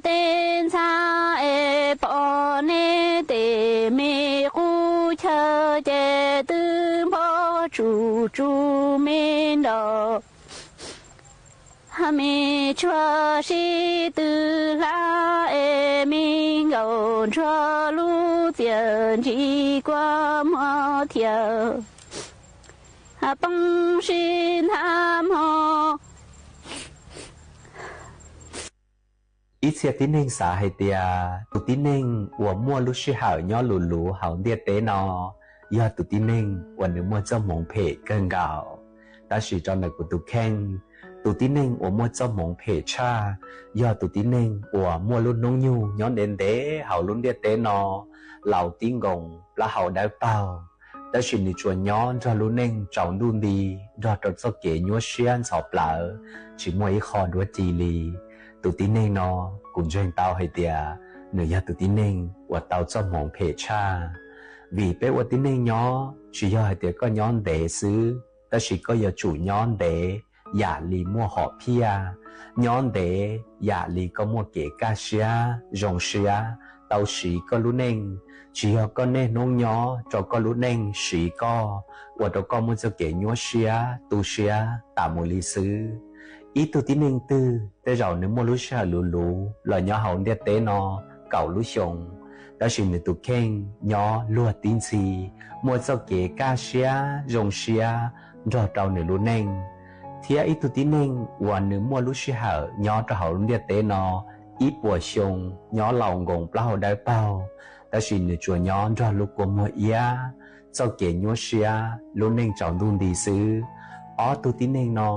teb ntxhab es pom nej tes me qub chaw ces twb npog tsuj tsuj me nroj me tshuaj sib tw hlab es me nkauj ntsuag lub txiaj ntsim kua muag thiab poob sib ntag mog. Ib txhia tib neeg xav hais tias tus tib neeg uas muaj lub sij hawm nyob luv luv hauv ntiaj teb no yog tus tib neeg uas nws muaj txoj hmoov phem kawg nkaus. Tab sis rau ntawm kuv tus kheej, tus tib neeg uas muaj txoj hmoov phem tshaj yog tus tib neeg uas muaj lub hnub nyoog nyob ntev ntev hauv lub ntiaj teb no, laus tib nkoos plaub hau dawb paug, tab sis nws tsuas nyob nrog lub neej tsaus ntuj nti, nrog rau txoj kev nyuaj siab ntxhov plawv, tsis muaj ib qho dab tsi li. Tus tib neeg no, kuv ntseeg tau hais tias nws yog tus tib neeg uas tau txoj hmoov phem tshaj. Vim peb ua tib neeg nyob tsis yog hais tias koj nyob ntev xwb, tab sis koj yuav tsum nyob ntev yam li muaj hom phiaj, nyob ntev yam li koj muaj kev kaj siab zoo siab tau siv koj lub neej. Tsis yog koj niaj hnub nyob rau koj lub neej siv koj, ua rau koj muaj txoj kev nyuaj siab tu siab tas mus li xwb. Ib tug tib neeg twg tej zaum nws muaj lub sij hawm luv luv los nyob hauv ntiaj teb no kaum lub xyoo, tab sis nws tus kheej nyob luag tib ntxhi, muaj txoj kev kaj siab zoo siab nrog rau nws lub neej. Thiab ib tug tib neeg uas nws muaj lub sij hawm nyob rau hauv lub ntiaj teb no ib puas xyoo, nyob laus nkoos plaub hau dawb paug, tab sis nws tsuas nyob nrog lub kua muag iab, txoj kev nyuaj siab, lub neej tsaus ntuj nti xwb. Ob tug tib neeg no,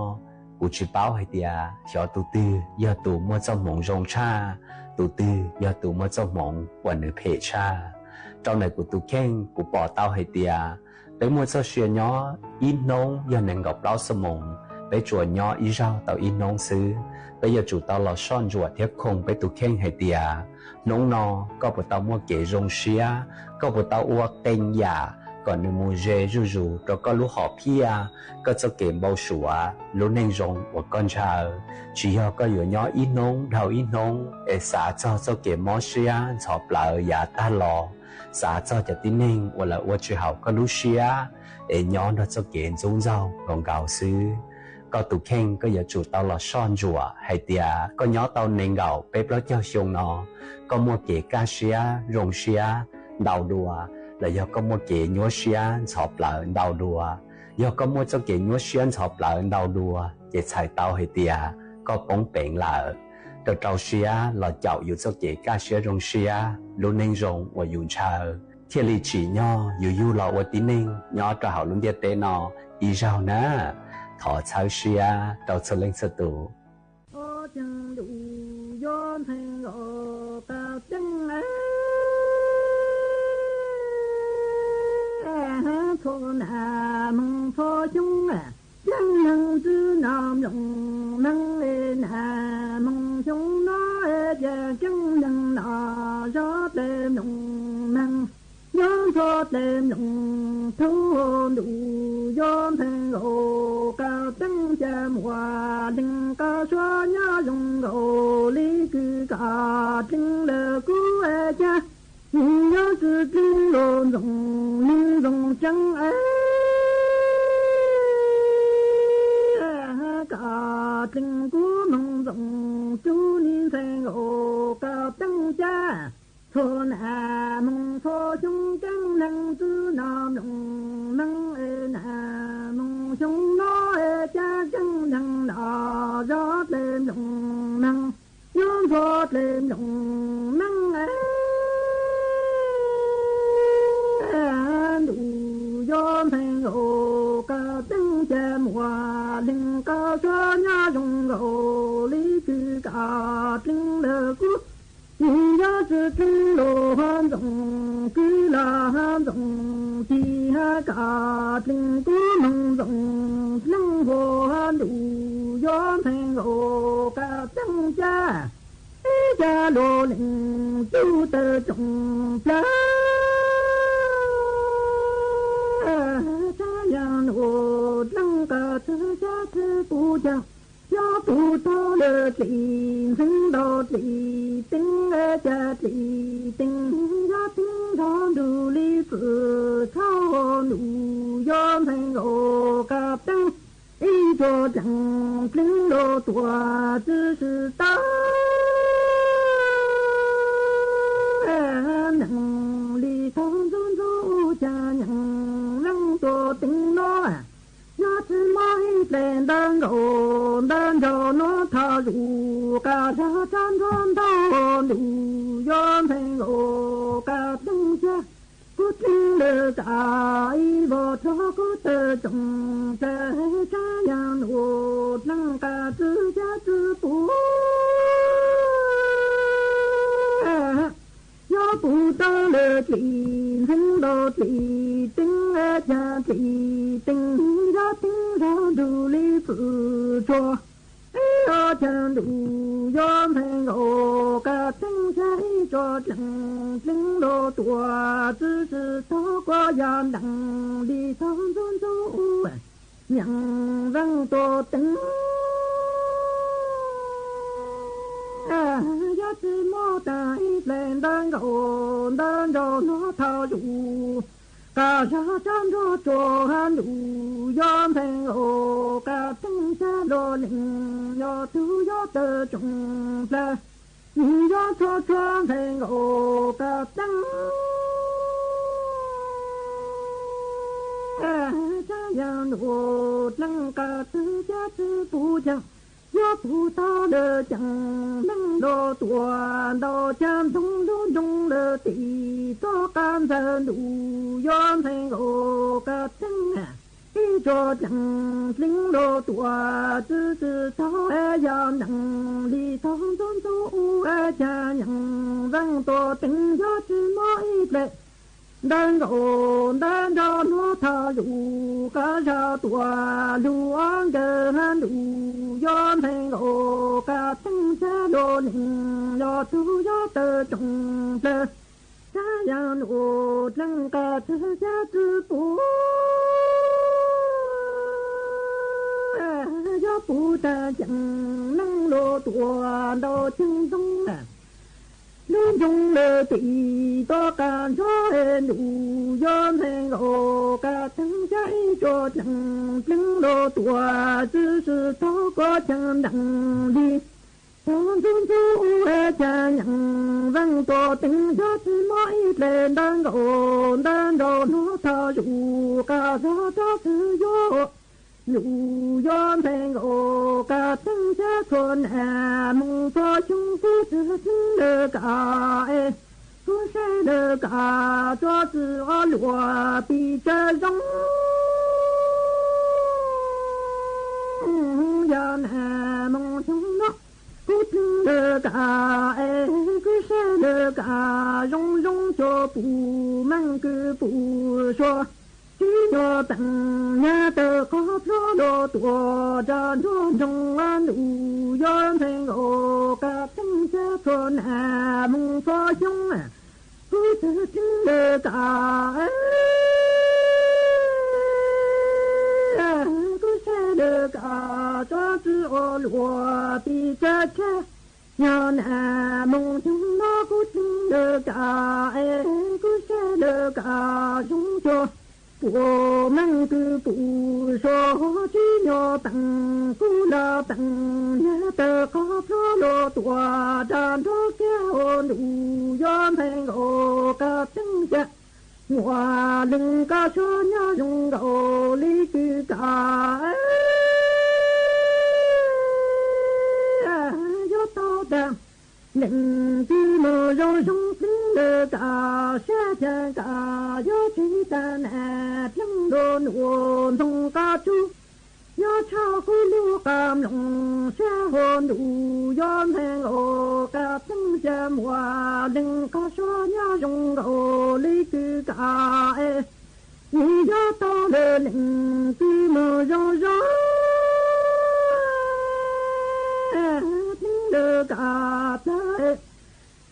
kuv tsis paub hais tias xyov tus twg yog tus muaj txoj hmoov zoo tshaj, tus twg yog tus muaj txoj hmoov uas nws phem tshaj. Rau ntawm kuv tus kheej, kuv pom tau hais tias peb muaj txoj sia nyob ib hnub yog nees nkaum plaub xuab moos, peb tsuas nyob ib zaug tau ib hnub xwb. Peb yuav tsum tau los soj ntsuam thiab khoom peb tus kheej hais tias, hnub no koj puas tau muaj kev zoo siab, koj puas tau ua qee yam kom nws mus ze zuj zus rau koj lub hom phiaj, koj txoj kev npau suav lub neej zoo uas koj ntshaw. Tsis yog koj yuav nyob ib hnub dhau ib hnub es xav txog txoj kev mob siab ntxhov plawv yav tag los, xav txog cov tib neeg uas lawv ua tsis haum koj lub siab es nyob nrog txoj kev ntxub ntxaug nkaus nkaus xwb. Koj tus kheej koj yuav tsum tau los soj ntsuam hais tias koj nyob tau nees nkaum peb plaub caug xyoo no, koj muaj kev kaj siab zoo siab ntau dua, los yog koj muaj kev nyuaj siab ntxhov plawv ntau dua. Yog koj muaj txoj kev nyuaj siab ntxhov plawv ntau dua ces txhais tau hais tias koj poob peev lawm. Rau rau siab los caum yus txoj kev kaj siab zoo siab lub neej zoo uas yus ntshaw, thiaj li tsim nyog yus yug los ua tib neeg nyob rau hauv lub ntiaj teb no ib zaug na. Thov txhawb siab rau txhua leej txhua tus. Ob ceev ntuj yuav ntxhee nkaus qab teeb, txhua nas moos txhua xyoo, ceeb neeg ntxwb no mloog neeg nas moos xyoo no, ces ceeb neeg no zov tes mloog neeg, nyob ntxhua tes mloog thub ntuj yuav ntxhee nkaus qab teeb, cas muaj leej qab suav nyob zoo nkaus li kws qab teeb lawm kuv cas, nws yuav tsis tleev los ntxoov neeg ntxoov tseeb es, qab teeb kuv moog ntxoov tsuj nis ntxhee nkaus qab teeb cas, txhua nas moos txhua xyoo ceeb neeg ntxwb no mloog neeg es nas moos xyoo no, cas ceeb neeg no zov tes mloog neeg, nyob ntxhua tes mloog neeg es, ntuj yuav ntxhee nkaus qab teeb, cas muaj leej qab suav nyob zoo nkaus li kws qab teeb lawm kuv, nws yuav tsis tleev los ntxoov kwv los ntxoov tij, qab teeb kuv moog ntxoov neeg hua ntuj yuav ntxhee nkaus qab teeb cas, ib cas los leej tub tawm tsoom plawg, tsav yam nuav dleej qab txwg xya txwg puv caag, yog puv tau lawm dlim ntxhee ntau dlim teeb, cas dlim teeb yog teeb zog nrug li txwm txhab ntuj yuav ntxhee nkaus qab teeb, ib tsuag dleej dleev los tuaj txwj sib tau, neeg li thaug ntxuv ntxuv ua cas nyeem leej tuaj teeb nuav, yog tsis muaj ib dlaim ntawv nkaus ntawv nraug nuav thaum zuj, qab zag tsab ntsuab ntau ntuj yuav ntxhee nkaus qab teeb cas, kuv dleev lawm tas ib vog rog kuv tawm tsoom plawg, tsav yam nuav dleej qab txwg xya txwg puv, yog puv tau lawm dlim ntxhee ntau dlim teeb, cas dlim teeb yog teeb zog nrug li txwm tsuag, ib ob caag ntuj yuav ntxhee nkaus qab teeb cas, ib tsuag dleej dleev los tuaj txwj sib tau, kuas yog ntees li thaug ntxuv ntxuv ua nyeem leej tuaj teeb, yog tsis muaj tas ib dlaim ntawv nkaus ntawv nraug nuav thaum zuj, qab zag tsab ntsuab tsuag ntuj yuav ntxhee nkaus qab teeb cas, luag leej yog tug yuav tawm tsoom plawg, nws yuav txhua txhua ntxhee nkaus qab teeb, tsav yam nuav dleej qab txwg xya txwg puv caag, yog puv tau lawm cas neeg los tuaj ntau, cas ntoo lub nroog lawm tim txoj qab ntxawg ntuj yuav ntxhee nkaus qab teeb, ib tsuag dleej dleev los tuaj txwj sib tau, yog ntees li thaug ntxuv ntxuv ua cas nyeem leej tuaj teeb, yog tsis muaj ib dlaim Ntawv nkaus ntawv nrau hnub thaum zus qab zaj tuaj lug ob nkawm ntuj yuav nplees nkaus kab teeb cab luag neeg yog tug yuav tawm tsoom plawg sab yaam nuj dleeg qab txwg cab txwg pum yuav pum tag ceem neeg luag tuaj ntau ceeb ntoo lub nroog lawm tim toj qab nrog ntuj yuav nplees nkaus kab teeb cab ib tsuag ceem pleeg luag tuaj txwv sib tog koj ceem ntees li tog ntxub ntxub ua cas nyeem veej tuaj teeb yog tsis muaj ib dle ntawv nkaus ntawv nrau hnub thaum zus qab zaj rov txwv yuav ntuj yuav nplees nkaus kab teeb cab txhua nas moos txhua xyoo kuv txwv txeeb lawm kab es kuv saib lawm kab tsuas txwv ob luag pis tsawg zoo yog nas moos xyoo no kuv txeeb lawm kab es kuv saib lawm kab zoo zoo cuag pum meej kws pum suav tib nyuag teem nyag tawm qhov plhuav luag tuaj rau nruab nroog ntuj yuav nplees nkaus kab teeb cab txhua nas moos txhua xyoo kuv txwv txeeb lawm kab kuv saib lawm kab tsuas txwv ob luag pis tsawg tshaj yog nas moos xyoo no kuv txeeb lawm kab es kuv saib lawm kab zoo cuag pum meej kws pum suav tib nyuag teem kuv los teem nyag tawm qhov plhuav luag tuaj rau nruab kiag ntuj yuav nplees nkaus kab teeb cab muaj leej kab suab nyob zoo nkaus li kws kab yuav tau tag leej twg mus zoo zoo txeeb lawm kab sab cag kab yuav tsis tag nas dleeg luag nuj ntoo qab tsuj yuav tshaj kuv lub qab mloog sab hauv ntuj yuav nplees nkaus kab teeb cab muaj leej kab suab nyob zoo nkaus li kws kab es yuav tau lawm leej twg mus zoo zoo txeeb lawm kab plawg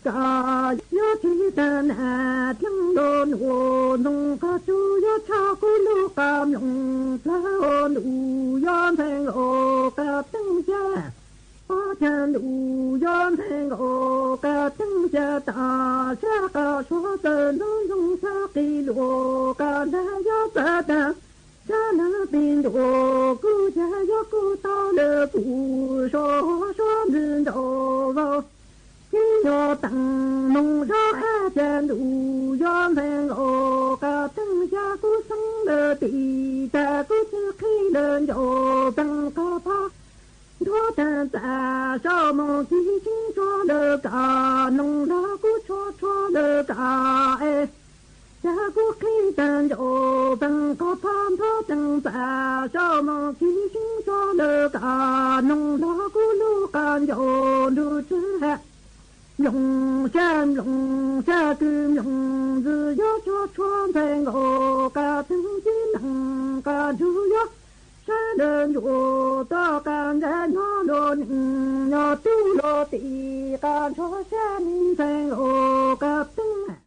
kab yuav tsis tag nas dleeg luag nuj ntoo qab tsuj yuav tshaj kuv lub qab mloog plawg hauv ntuj yuav nplees nkaus kab teeb cab ob cag ntuj yuav nplees nkaus kab teeb cab tas sab qab suav txawm ntxoov ntxoo txhab qis luag kab nrag yuav txawm tag sab nag pis ntuj kuv cab yuav kuv tau lawm pum suav suav ntxwg nraug vau tib nyuag teem moos zov ab cag ntuj yuav nplees nkaus kab teeb cab kuv xeeb lawm tim tag kuv txwv qhib lawm ncauj peem qhov phab nrov tag ntxas saum moos kib seeb tsuag lawm kab noog los kuv tshua tshua lawm kab es cas kuv qhib tag ncauj peem qhov phab nrov tag ntxas saum moos kib seeb tsuag lawm kab noog los kuv lub qab ncauj nruj tswv ha mloog sab mloog sab kws mloog ntxwg yuav tshua tshua nplees nkaus kab teeb cib neeg kab nrug yuav sab lawm ncuav toj kab ncaim nyob luag neeg nyob tub luag tim kab nrog sab mi nplees nkaus kab teeb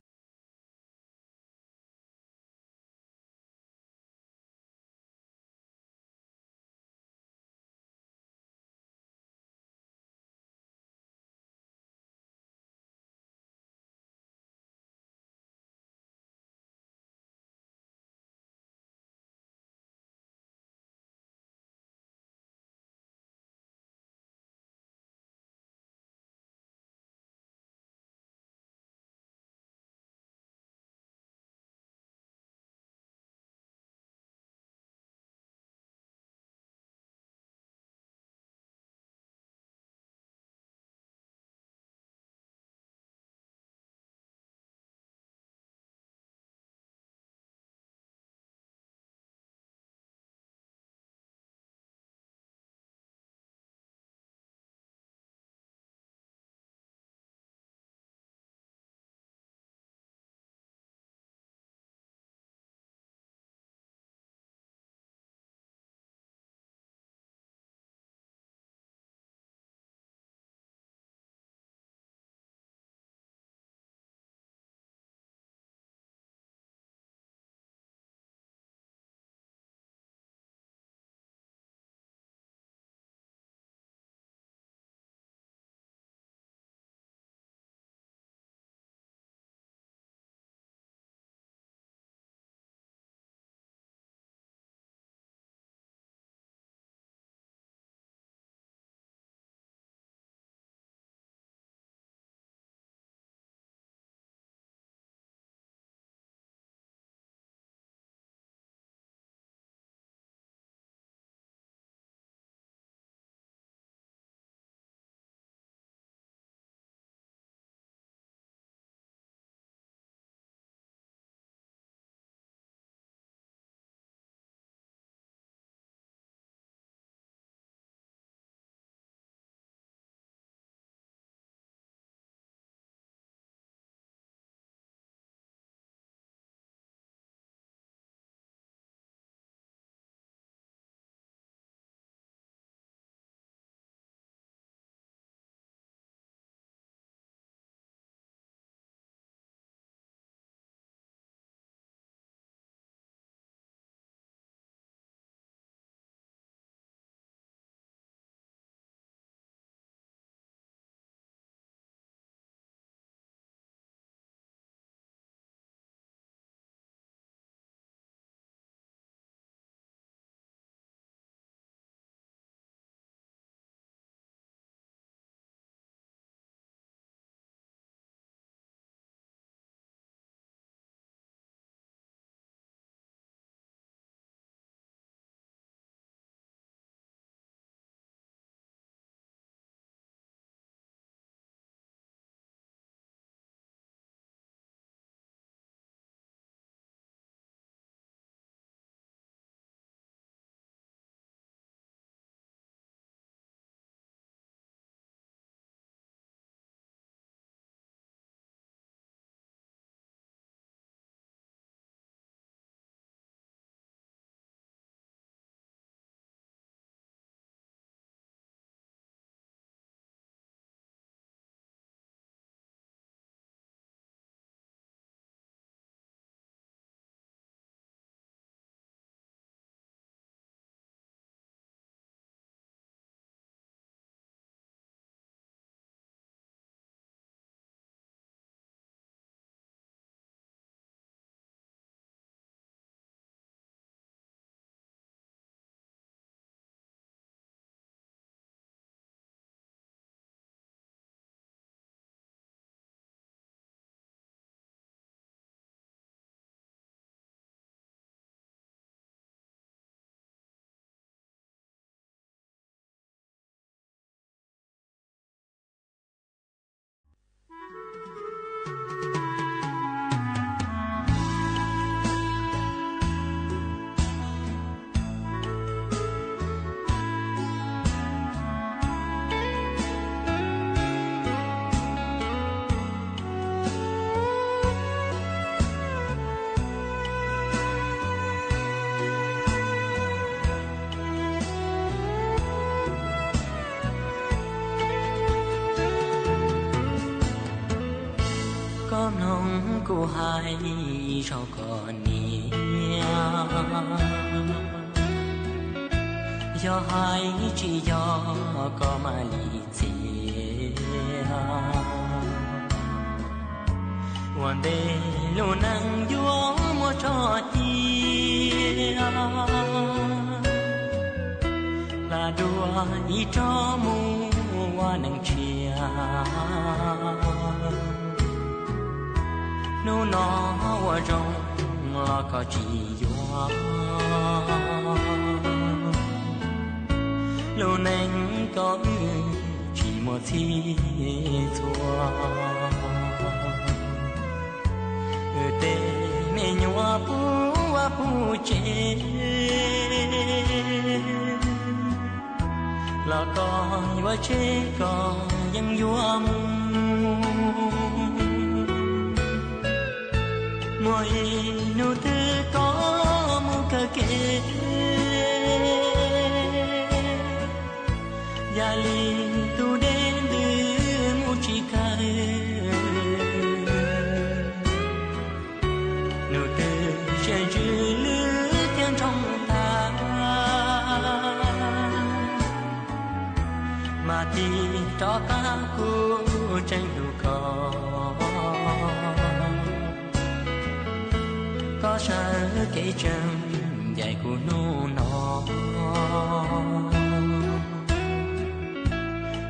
Ib zaug koj niam, yog hais tsis yog koj mam li txiv. Ua ntej lub neej yuav muaj tso cia, hla dua ib tsob mus ua neej tshiab. Hnub no ua zoo los koj tsis yuav, lub neej koj wb tsis muaj txhij txhua. Wb tej me nyuam puv vaj puv tsev, los koj yuav tseg koj yeej yuav mus. Muaj ib hnub twg koj mus kawm kev, yam li tus dej ntws mus tsis kawg. Hnub twg sawv ntsws lwm tiag nroo tag, mas tig rov qab kuv tseem hlub koj. Koj sawv kev tseem ncaim kuv hnub no,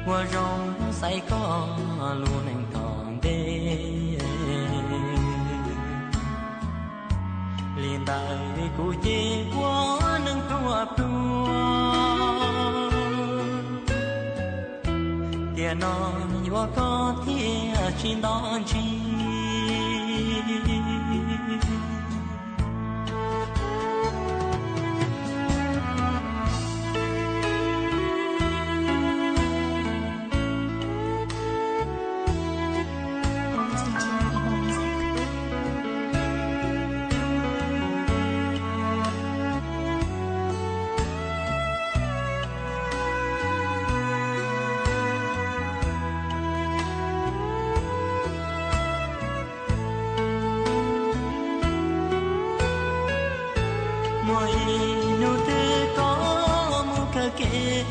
ua zoo xaiv koj lub neej tom ntej. Li ntawd kuv ces ua neej pluag pluag, tiam no yuav koj thiaj tsis nto ntsis. Muaj ib hnub twg koj mus kawm kev,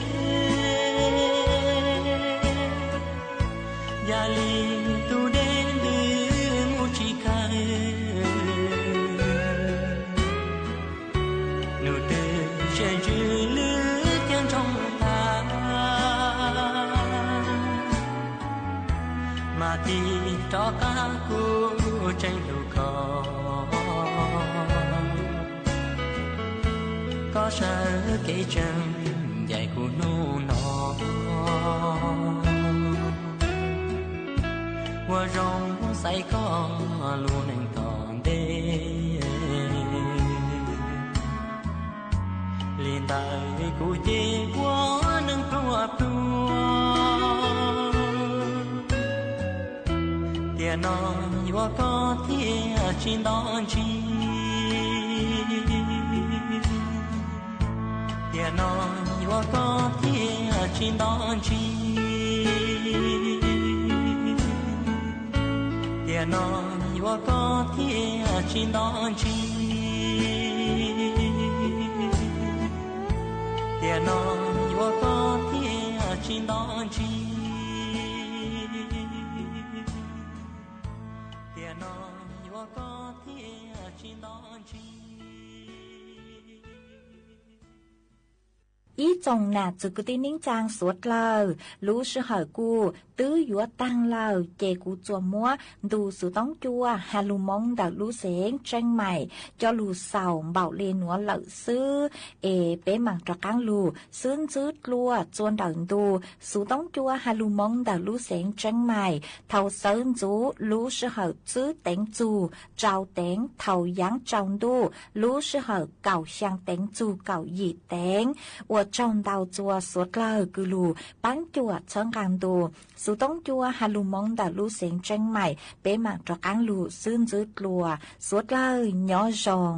yam li tus dej ntws mus tsis kawg. Hnub twg sawv ntsws lwm tiag nroo tag, mas tig rov qab kuv tseem hlub koj. Koj sawv kev tseem ncaim kuv hnub no, ua zoo xaiv koj lub neej tom ntej. Li ntawd kuv ces ua neej pluag pluag, tiam no yuav koj thiaj tsis nto ntsis. Tiam no yuav koj thiaj tsis nto ntsis. Tiam no yuav koj thiaj tsis nto ntsis. Tiam no yuav koj thiaj tsis nto ntsis. Tiam no yuav koj thiaj tsis nto ntsis. Ib tsoom nam txwv kwv tij neej tsaa suav dlawg, lub sij hawm kuj twb yuav taag lawm, ces kuv tsuas muab ntu xuv toob cua Has Lug Moob ntawm lub xeev Tseeb Maim coj lug xaus npaum le nuav lawm xwb. Es peb maam rov qaab lug xwb ntsib dlua txua ntawm ntu xuv toob cua Has Lug Moob ntawm lub xeev Tseeb Maim thaus xawv ntxuv lub sij hawm tsib teev txug tsau teev thaus yaav tsau ntuj lub sij hawm kaum xyaa teev txug kaum yim teev. Ua tsaug ntau txua suav dlawg kws lug paab cuam txhawb nqaa ntu xuv toob cua Has Lug Moob ntawm lub xeev Tseeb Maim. Peb maam rov qaab lug xwb ntsib dlua, suav dlawg nyob zoo.